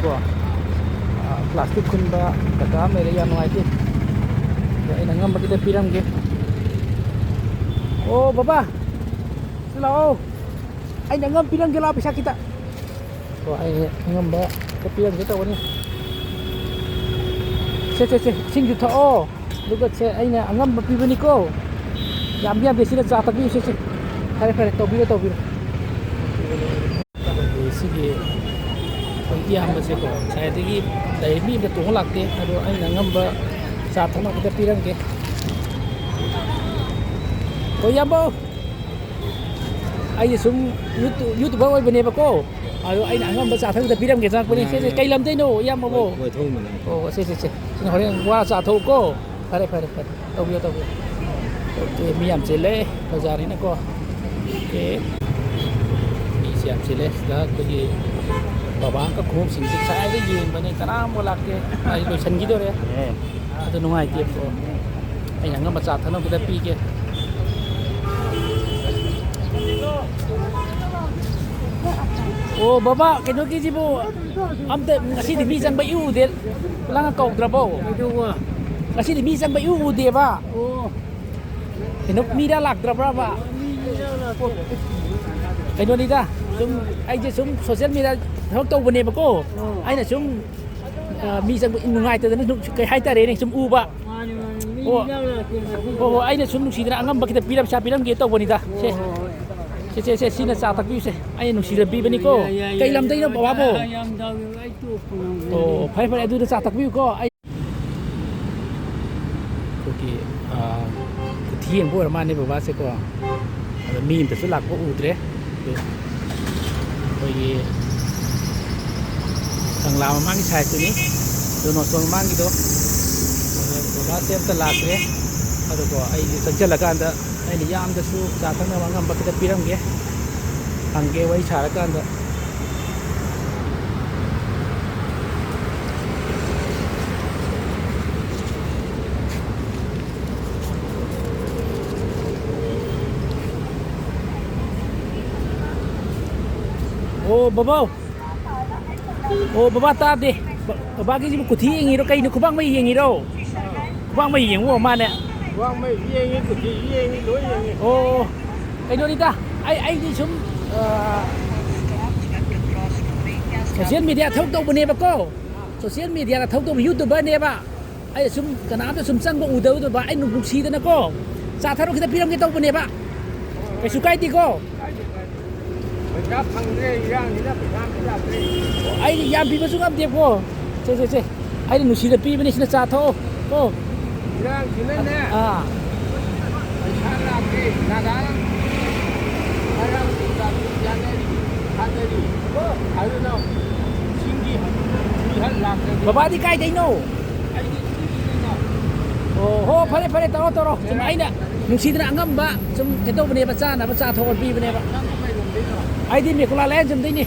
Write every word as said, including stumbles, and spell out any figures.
ꯀꯣ, ꯑ, ꯄ꯭ꯂꯥꯁꯇꯤꯛ ꯈꯨꯟꯕ ꯀꯀꯥ ꯑꯃ ꯂꯩꯔꯦ, ꯌꯥꯝ ꯅꯨꯡꯉꯥꯏꯇꯦ꯫ ꯑꯗꯣ ꯑꯩꯅ ꯑꯉꯝꯕ ꯈꯤꯇ ꯄꯤꯔꯝꯒꯦ꯫ ꯑꯣ, ꯕꯕꯥ, ꯁꯤ ꯂꯥꯛꯑꯣ꯫ ꯑꯩꯅ ꯑꯉꯝꯕ ꯄꯤꯔꯝꯒꯦ, ꯂꯥꯛꯑꯣ, ꯄꯩꯁꯥ ꯈꯤꯇ꯫ ꯀꯣ, ꯑꯩ ꯑꯉꯝꯕ ꯈꯤꯇ ꯄꯤꯔꯝꯒꯦ ꯇꯧꯕꯅꯤ꯫ ꯁꯦ, ꯁꯦ, ꯁꯦ, ꯏꯁꯤꯡꯁꯨ ꯊꯛꯑꯣ꯫ ꯑꯗꯨꯒ ꯁꯦ, ꯑꯩꯅ ꯑꯉꯝꯕ ꯄꯤꯕꯅꯤꯀꯣ꯫ ꯌꯥꯝꯗꯤ ꯌꯥꯝꯗꯦ, ꯁꯤꯅ ꯆꯥ ꯊꯛꯄꯤꯌꯨ, ꯁꯦ, ꯁꯦ꯫ ꯐꯔꯦ, ꯐꯔꯦ, ꯇꯧꯕꯤꯔꯣ, ꯇꯧꯕꯤꯔꯣ꯫ ꯑꯗꯨꯒ ꯁꯤꯒꯤ ꯑꯩꯈꯣꯏ ꯏꯌꯥꯝꯕꯁꯦꯀꯣ, ꯉꯁꯥꯏꯗꯒꯤ ꯂꯩ, ꯃꯤ ꯑꯝꯇ ꯇꯣꯡꯉ ꯂꯥꯛꯇꯦ꯫ ꯑꯗꯣ ꯑꯩꯅ ꯑꯉꯝꯕ ꯆꯥ ꯊꯛꯅꯕ ꯈꯤꯇ ꯄꯤꯔꯝꯒꯦ꯫ ꯍꯣꯏ, ꯏꯌꯥꯝꯕ꯫ ꯑꯩꯁꯦ ꯁꯨꯝ ꯌꯨꯇꯨ-, ꯌꯨꯇꯨꯕꯔ ꯑꯣꯏꯕꯅꯦꯕꯀꯣ꯫ ꯑꯗꯣ ꯑꯩꯅ ꯑꯉꯝꯕ ꯆꯥ ꯊꯛꯇ ꯄꯤꯔꯝꯒꯦ ꯆꯪꯉꯛꯄꯅꯦ꯫ ꯌꯥꯏ, ꯁꯦ, ꯁꯦ, ꯌꯥꯏ꯫ ꯀꯩ ꯂꯝꯗꯩꯅꯣ, ꯏꯌꯥꯝꯕꯕꯣ? ꯋꯥꯏ-, ꯋꯥꯏꯊꯧꯅꯦ꯫ ꯑꯣ, ꯁꯦ, ꯁꯦ, ꯁꯦ꯫ ꯁꯤꯅ ꯍꯣꯔꯦꯟ ꯋꯥ ꯆꯥ ꯊꯛꯎꯀꯣ꯫ ꯐꯔꯦ, ꯐꯔꯦ, ꯐꯔꯦ꯫ ꯇꯧꯕꯤꯌꯣ, ꯇꯧꯕꯤꯌꯣ꯫ ꯑꯣꯀꯦ, ꯃꯤ ꯌꯥꯝ ꯆꯤꯜꯂꯦ ꯕꯖꯥꯔꯅꯤꯅꯀꯣ꯫ ꯑꯣꯀꯦ꯫ ꯃꯤꯁꯦ ꯌꯥꯝ ꯆꯤꯜꯂꯦ꯫ ꯁꯤꯗ ꯑꯩꯈꯣꯏꯒꯤ ꯕꯕꯥ ꯑꯪꯀ ꯈꯣꯡꯎꯞꯁꯤꯡꯁꯦ ꯉꯁꯥꯏꯗ ꯌꯦꯡꯕꯅꯦ, ꯀꯅꯥꯝꯕꯨ ꯂꯥꯛꯇꯦ꯫ ꯑꯩ ꯂꯣꯏꯁꯤꯟꯈꯤꯗꯣꯔꯦ꯫ ꯑꯦ꯫ ꯑꯗꯨ ꯅꯨꯡꯉꯥꯏꯇꯦ꯫ ꯑꯩꯅ ꯑꯉꯝꯕ ꯆꯥ ꯊꯛꯅꯕ ꯈꯤꯇ ꯄꯤꯒꯦ꯫ ꯑꯣ, ꯕꯕꯥ, ꯀꯩꯅꯣꯒꯤꯁꯤꯕꯨ ꯑꯝꯇ ꯉꯁꯤꯗꯤ ꯃꯤ ꯆꯪꯕ ꯏꯎ ꯎꯗꯦ꯫ ꯅꯪꯅ ꯀꯧꯗ꯭ꯔꯕꯣ? ꯀꯩꯗꯧꯕ? ꯉꯁꯤꯗꯤ ꯃꯤ ꯆꯪꯕ ꯏꯎ ꯎꯗꯦꯕ꯫ ꯑꯣ꯫ ꯀꯩꯅꯣ, ꯃꯤꯔ ꯂꯥꯛꯇ꯭ꯔꯕ꯭ꯔꯕ? ꯃꯤ ꯏꯔꯥꯡ ꯂꯥꯛꯇꯦ꯫ ꯀꯩꯅꯣꯅꯤꯗ, ꯁꯨꯝ ꯑꯩꯁꯦ ꯁꯨꯝ ꯁꯣꯁꯦꯜ ꯃꯦꯗꯤꯌꯥ ꯊꯕꯛ ꯇꯧꯕꯅꯦꯕꯀꯣ꯫ ꯑꯣ꯫ ꯑꯩꯅ ꯁꯨꯝ, ꯑ, ꯃꯤ ꯆꯪꯕ ꯅꯨꯡꯉꯥꯏꯇꯗꯅ ꯁꯨꯝ, ꯀꯩ ꯍꯥꯏꯇꯥꯔꯦꯅꯦ, ꯁꯨꯝ ꯎꯕ꯫ ꯃꯥꯅꯤ, ꯃꯥꯅꯤ꯫ ꯃꯤ ꯑꯣ꯫ ꯏꯔꯥꯡ ꯂꯥꯛꯇꯦ ꯉꯁꯤꯗꯤ꯫ ꯍꯣꯏ, ꯍꯣꯏ, ꯑꯩꯅ ꯁꯨꯝ ꯅꯨꯡꯁꯤꯗꯅ ꯑꯉꯝꯕ ꯈꯤꯇ ꯄꯤꯔꯝ-, ꯄꯩꯁꯥ ꯄꯤꯔꯝꯒꯦ ꯇꯧꯕꯅꯤꯗ꯫ ꯁꯦ꯫ ꯍꯣꯏ, ꯍꯣꯏ, ꯍꯣꯏ꯫ ꯁꯦ, ꯁꯦ, ꯁꯦ, ꯁꯤꯅ ꯆꯥ ꯊꯛꯄꯤꯌꯨꯁꯦ꯫ ꯑꯩꯅ ꯅꯨꯡꯁꯤꯗꯅ ꯄꯤꯕꯅꯤꯀꯣ꯫ ꯌꯥꯏ, ꯌꯥꯏ, ꯀꯩ ꯌꯥꯏ, ꯂꯝꯗꯩꯅꯣ, ꯌꯥꯏ, ꯕꯕꯥꯕꯣ? ꯌꯥꯏ, ꯌꯥꯝ ꯇꯧꯋꯦ, ꯑꯩ ꯇꯣꯛꯄ ꯉꯝꯗ꯭ꯔꯦ꯫ ꯑꯣ, ꯐꯔꯦ, ꯐꯔꯦ, ꯑꯗꯨꯗ ꯆꯥ ꯊꯛꯄꯤꯌꯨꯀꯣ꯫ ꯑꯩ ꯑꯩꯈꯣꯏꯒꯤ, ꯑ, ꯀꯨꯊꯤ ꯌꯦꯡꯕ ꯑꯣꯏꯔ ꯃꯥꯜꯂꯦ ꯕꯕꯥꯁꯦꯀꯣ꯫ ꯑꯗꯣ ꯃꯤ ꯑꯝꯇꯁꯨ ꯂꯥꯛꯄ ꯎꯗ꯭ꯔꯦ꯫ ꯑꯗꯨ ꯑꯩꯈꯣꯏꯒꯤ ꯀꯪꯂꯥ ꯃꯃꯥꯡꯒꯤ ꯁꯥꯏꯠꯇꯨꯅꯤ, ꯖꯣꯅꯣꯁꯇꯣꯟ ꯃꯃꯥꯡꯒꯤꯗꯣ꯫ ꯑꯗꯣ ꯕꯕꯥꯁꯦ ꯑꯝꯇ ꯂꯥꯛꯇ꯭ꯔꯦ꯫ ꯑꯗꯨꯀꯣ, ꯑꯩꯁꯦ ꯆꯪꯁꯤꯜꯂꯀꯥꯟꯗ ꯑꯩꯅ ꯌꯥꯝꯗꯁꯨ ꯆꯥ ꯊꯛꯅꯕ ꯑꯉꯝꯕ ꯈꯤꯇ ꯄꯤꯔꯝꯒꯦ, ꯍꯪꯒꯦ ꯋꯥꯔꯤ ꯁꯥꯔꯀꯥꯟꯗ꯫ ꯑꯣ, ꯕꯕꯥꯎ꯫ ꯑꯣ, ꯕꯕꯥ ꯇꯥꯗꯦ꯫ ꯕ-, ꯕꯕꯥꯒꯤꯁꯤꯕꯨ ꯀꯨꯊꯤ ꯌꯦꯡꯉꯤꯔꯣ ꯀꯩꯅꯣ? ꯈꯨꯕꯥꯡ ꯃꯩ ꯌꯦꯡꯉꯤꯔꯣ? ꯈꯨꯕꯥꯡ ꯃꯩ ꯌꯦꯡꯉꯨ ꯃꯥꯅꯦ꯫ ꯈꯨꯕꯥꯡ ꯃꯩ ꯌꯦꯡꯉꯤ, ꯀꯨꯊꯤ ꯌꯦꯡꯉꯤ, ꯂꯣꯏ ꯌꯦꯡꯉꯤ꯫ ꯑꯣ, ꯀꯩꯅꯣꯅꯤꯗ, ꯑꯩ, ꯑꯩꯗꯤ ꯁꯨꯝ, ꯑ, social media ꯊꯕꯛ ꯇꯧꯕꯅꯦꯕꯀꯣ꯫ Social mediaꯗ ꯊꯕꯛ ꯇꯧꯕ YouTuberꯅꯦꯕ꯫ ꯑꯩ ꯁꯨꯝ ꯀꯅꯥꯝꯇ ꯁꯨꯝ ꯆꯪꯕ ꯎꯗꯕꯗꯨꯗ ꯑꯩ ꯅꯨꯡꯁꯤꯗꯅꯀꯣ, ꯆꯥ ꯊꯛꯅꯕ ꯈꯤꯇ ꯄꯤꯔꯝꯒꯦ ꯇꯧꯕꯅꯦꯕ꯫ ꯀꯩꯁꯨ ꯀꯥꯏꯗꯦꯀꯣ꯫ ꯄꯩꯁꯥ ꯐꯪꯗ꯭ꯔꯦ, ꯏꯔꯥꯡꯁꯤꯅ ꯄꯩꯁꯥ ꯑꯝꯇ ꯂꯥꯛꯇ꯭ꯔꯦ꯫ ꯑꯩ ꯌꯥꯝ ꯄꯤꯕꯁꯨ ꯉꯝꯗꯦꯀꯣ꯫ ꯁꯦ, ꯁꯦ, ꯁꯦ꯫ ꯑꯩꯅ ꯅꯨꯡꯁꯤꯅ ꯄꯤꯕꯅꯤ, ꯁꯤꯅ ꯆꯥ ꯊꯛꯑꯣ ꯀꯣ꯫ ꯏꯔꯥꯡꯁꯤꯅꯅꯦ꯫ ꯑꯥ꯫ ꯄꯩꯁꯥ ꯂꯥꯛꯇ꯭ꯔꯦ꯫ ꯅꯥꯒꯥ ꯃꯌꯥꯡ ꯀꯩꯀꯥ ꯌꯥꯅꯔꯤ, ꯊꯥꯅꯔꯤ꯫ ꯑꯗꯨꯅ ꯆꯤꯡꯒꯤ ꯃꯤꯍꯜ ꯂꯥꯛꯇ꯭ꯔꯦ꯫ ꯕꯕꯥꯗꯤ ꯀꯥꯏꯗꯩꯅꯣ? ꯑꯩꯗꯤ ꯆꯤꯡꯒꯤꯅꯤꯅ꯫ ꯑꯣ, ꯍꯣ, ꯐꯔꯦ, ꯐꯔꯦ, ꯇꯧꯔꯣ, ꯇꯧꯔꯣ꯫ ꯁꯨꯝ ꯑꯩꯅ ꯅꯨꯡꯁꯤꯗꯅ ꯑꯉꯝꯕ ꯁꯨꯝ ꯀꯩꯅꯣ ꯇꯧꯕꯅꯦꯕ, ꯆꯥꯅꯕ ꯆꯥ ꯊꯛꯑꯣ ꯄꯤꯕꯅꯦꯕ꯫ ꯅꯪ ꯀꯩ ꯂꯝꯗꯩꯅꯣ? ꯑꯩꯗꯤ ꯃꯦꯀꯨꯂꯥ ꯂꯥꯏꯌꯥꯟꯖꯝꯗꯩꯅꯤ꯫